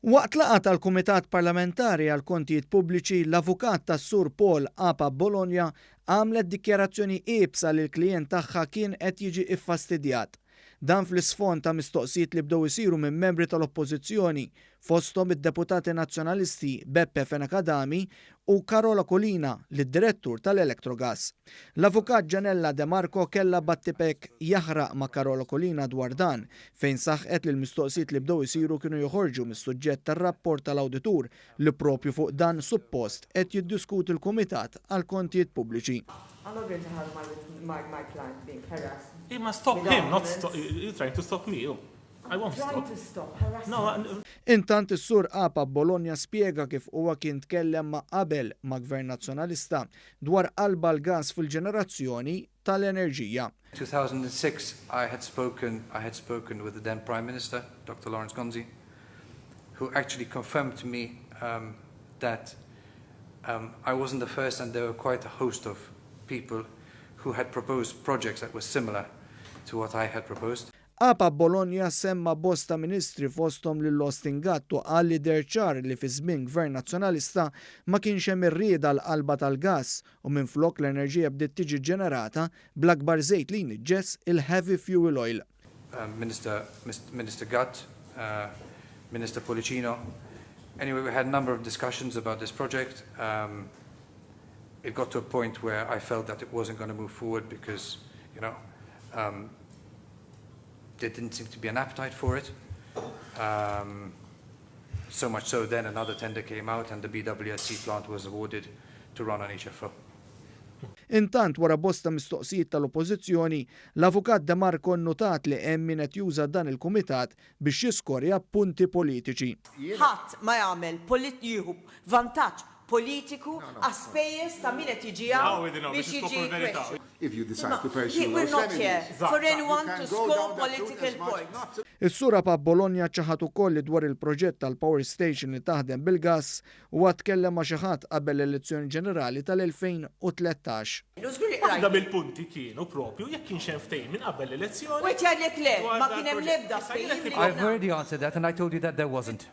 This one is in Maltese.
Waqt laqgħa tal-Kumitat Parlamentari għall-Kontijiet Pubbliċi, l-avukat tas-Sur Paul Apap Bologna għamlet dikjarazzjoni iebsa li l-klijent tagħha kien qed jiġi iffastidjat. Dan fl-isfond ta' mistoqsijiet li bdew isiru minn membri tal-Oppożizzjoni, fosthom id-deputati Nazzjonalisti Beppe Fenech Adami u Karol Aquilina lid-Direttur tal-Electrogas. L-Avukat Gianella De Marco kellha battibekk jaħraq ma' Karol Aquilina dwar dan, fejn saħqet li l-mistoqsijiet li bdew isiru kienu joħorġu mis-suġġett tar-rapport tal-Awditur li proprju fuq dan suppost qed jiddiskuti l-Kumitat għall-Kontijiet Pubbliċi. I'm not going to have my, my, my client being harassed. You must stop him, not stop. You're trying to stop me. You. I won't Trying stop. to stop harassment. No, I- Intant is-Sur Apap Bologna spjega kif huwa kien tkellem ma' qabel ma' Gvern Nazzjonalista dwar qalba l-gas fil-ġenerazzjoni tal-enerġija. 2006, I had spoken with the then Prime Minister, Dr. Lawrence Gonzi, who actually confirmed to me that I wasn't the first and there were quite a host of people who had proposed projects that were similar to what I had proposed. Apap Bologna semma bosta ministri, fosthom lil Austin Gatt, u qal li deher ċar li fi żmien Gvern Nazzjonalista ma kienx hemm ir-rieda l-qalba tal-gas u minflok l-enerġija bdiet tiġi ġenerata bl-akbar żejt li jniġġes, il-heavy fuel oil. Minister Gatt, Minister Pullicino. Anyway, we had a number of discussions about this project. It got to a point where I felt that it wasn't going to move forward because there didn't seem to be an appetite for it. So much so then another tender came out and the BWSC plant was awarded to run on HFO. Intant, wara bosta mistoqsijiet tal-Oppożizzjoni, l-Avukat De Marco notat li hemm min qed juża dan il-kumitat biex jiskorja punti politiċi. Ħadd ma jagħmel jieħu vantaġġ politiku għas-spejjeż ta' min qed jiġi hawn biex jiġi question. If you decide to pursue We're those not here remedies. for anyone You can to go score down that route political as much points. not to- Is-Sur Apap Bologna ċaħat ukoll li dwar il-proġett tal-power station li taħdem bil-gas u tkellem ma' xi ħadd qabel l-elezzjoni ġenerali tal-2013. Waħda mill-punti kienu propju jekk kienx hemm ftehim minn qabel l-elezzjoni. U jgħidlek le, dwar ma dan kien hemm il-proġett. l-ebda Issa jiena ftehim li kif- I've already answered that and I told you that there wasn't.